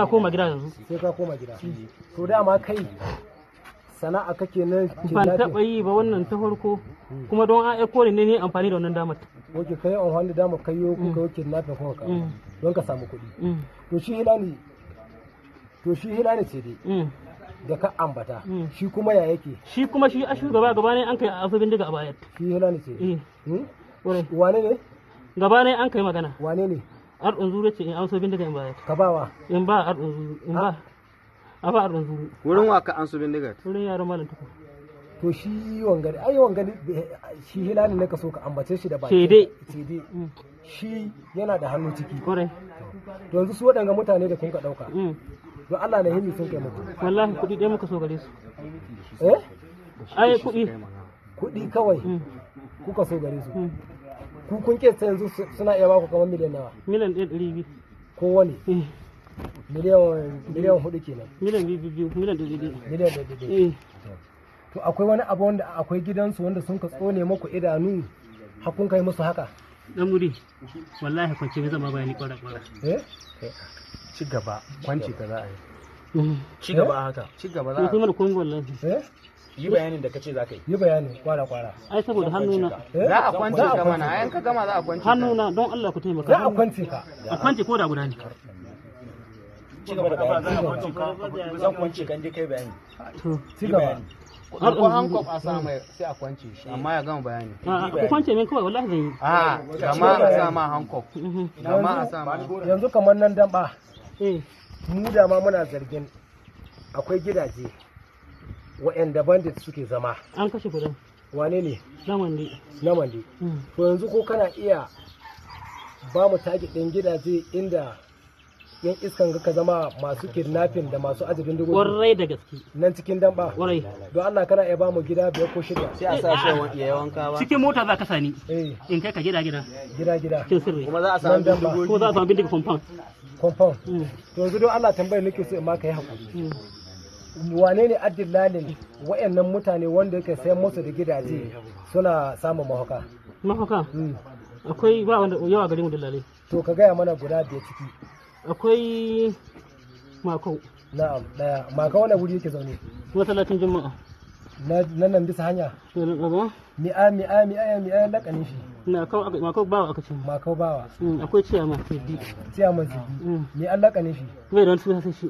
Na koma gida yanzu. Sai ka koma gida. To dama kai sana'a kake nan? Ban taɓa yi ba, wannan ta farko, kuma don an aiko ni ne amfani da wannan damar. Oke, kai an wanda dama kai yo kuka yo kidnapping kuma ka don ka samu kuɗi. To shi Hilani ce dai da ka ambata, shi kuma ya yake? Shi kuma shi a shugaba, gaba ne an kai a asubin diga a bayar. Shi Hilani ce? Eh. Hmm? Ƙwarai. Wane ne? Gaba ne an kai magana. Wane ne? Arɗin Zuru ce in amso bindiga in bayar. Ka bawa? In ba Arɗin Zuru, in ba a ba Arɗin Zuru. Wurin wa ka an su bindigar? Wurin yaran Malam Tukur. To shi wangare, ai wangare shi Hilani ne ka so ka ambace shi da baki. Shede. Shede. Shi yana da hannu ciki? Ƙwarai. To yanzu su waɗanga mutane da kun ka ɗauka, don Allah na himi sun kai muku? Wallahi kuɗi ɗaya muka so gare su. Eh? Ai kuɗi. Kuɗi kawai kuka so gare su? Ku kun kesta yanzu suna iya baku kamar miliyan nawa? 1,200,000. Kowane? Eh. Miliyan 4 kenan? Miliyan 2 biyu, miliyan 1 1. Miliyan 1 1? Eh. To akwai wani abu wanda akwai gidansu wanda sun ka tsone muku idanu har kun kai musu haka? Dan muri, wallahi kwance bai zama bayani kwara kwara. Eh. Ci gaba, kwanci ka za a yi. Ci gaba haka. Ci gaba za Ko a kuma da komai wallahi. Eh. Yi bayanin da kace za ka yi. Yi bayani kwara kwara. Ai saboda hannuna. Eh? Za a kwance ka mana, ayan ka gama za a kwance ka. Hannuna, don Allah ku taimaka. Za a kwance ka. A kwance ko da guda ne. Ci gaba da bayani. Zan kwance kan dai kai bayani. To. Ci gaba. Ko hankof a sa mai sai a kwance shi, amma ya gama bayani. A ku kwance min kawai, wallahi zan yi. A gama a sa ma hankof, gama a sa ma. Yanzu kamar nan dan ba Eh. mu da ma muna zargin akwai gidaje waɗanda bandit suke zama. An kashe guda. Wane ne? Zaman ne. Na Mande? To yanzu ko kana iya ba mu target ɗin gidaje inda yan iskan ka zama, masu kidnapping da masu ajibin bindigogi? Kwarai da gaske. Nan cikin Damba? Kwarai. Don Allah kana iya ba mu gida biyar ko shida? Sai a sa shi ya yi wanka ba. Cikin mota za ka sani. Eh. In kai ka gida gida. Gida gida. Cikin sirri. Kuma za a samu Nan Damba. bindigogi. Ko za a samu bindiga compound. Compound. To yanzu don Allah tambayar nake so in ma ka yi hakuri, wane ne addillalin wayannan mutane wanda yake sayan musu da gidaje suna samun mahauka? Mafaka. Akwai ba wanda yawa gare mu dillalai. To ka gaya mana guda biyar ciki. Akwai Makau. Na'am, daya Maka, wani wuri yake zaune? Masallacin Juma'a. Na nan bisa hanya? Gaba. Mi'a mi'a mi'a mi'a lakanin shi? Makau Makau Bawa aka ce. Makau Bawa. Akwai Ciyama Siddi. Ciyaman Zigi? Mi an lakanin shi? Bai da wani suna sai shi.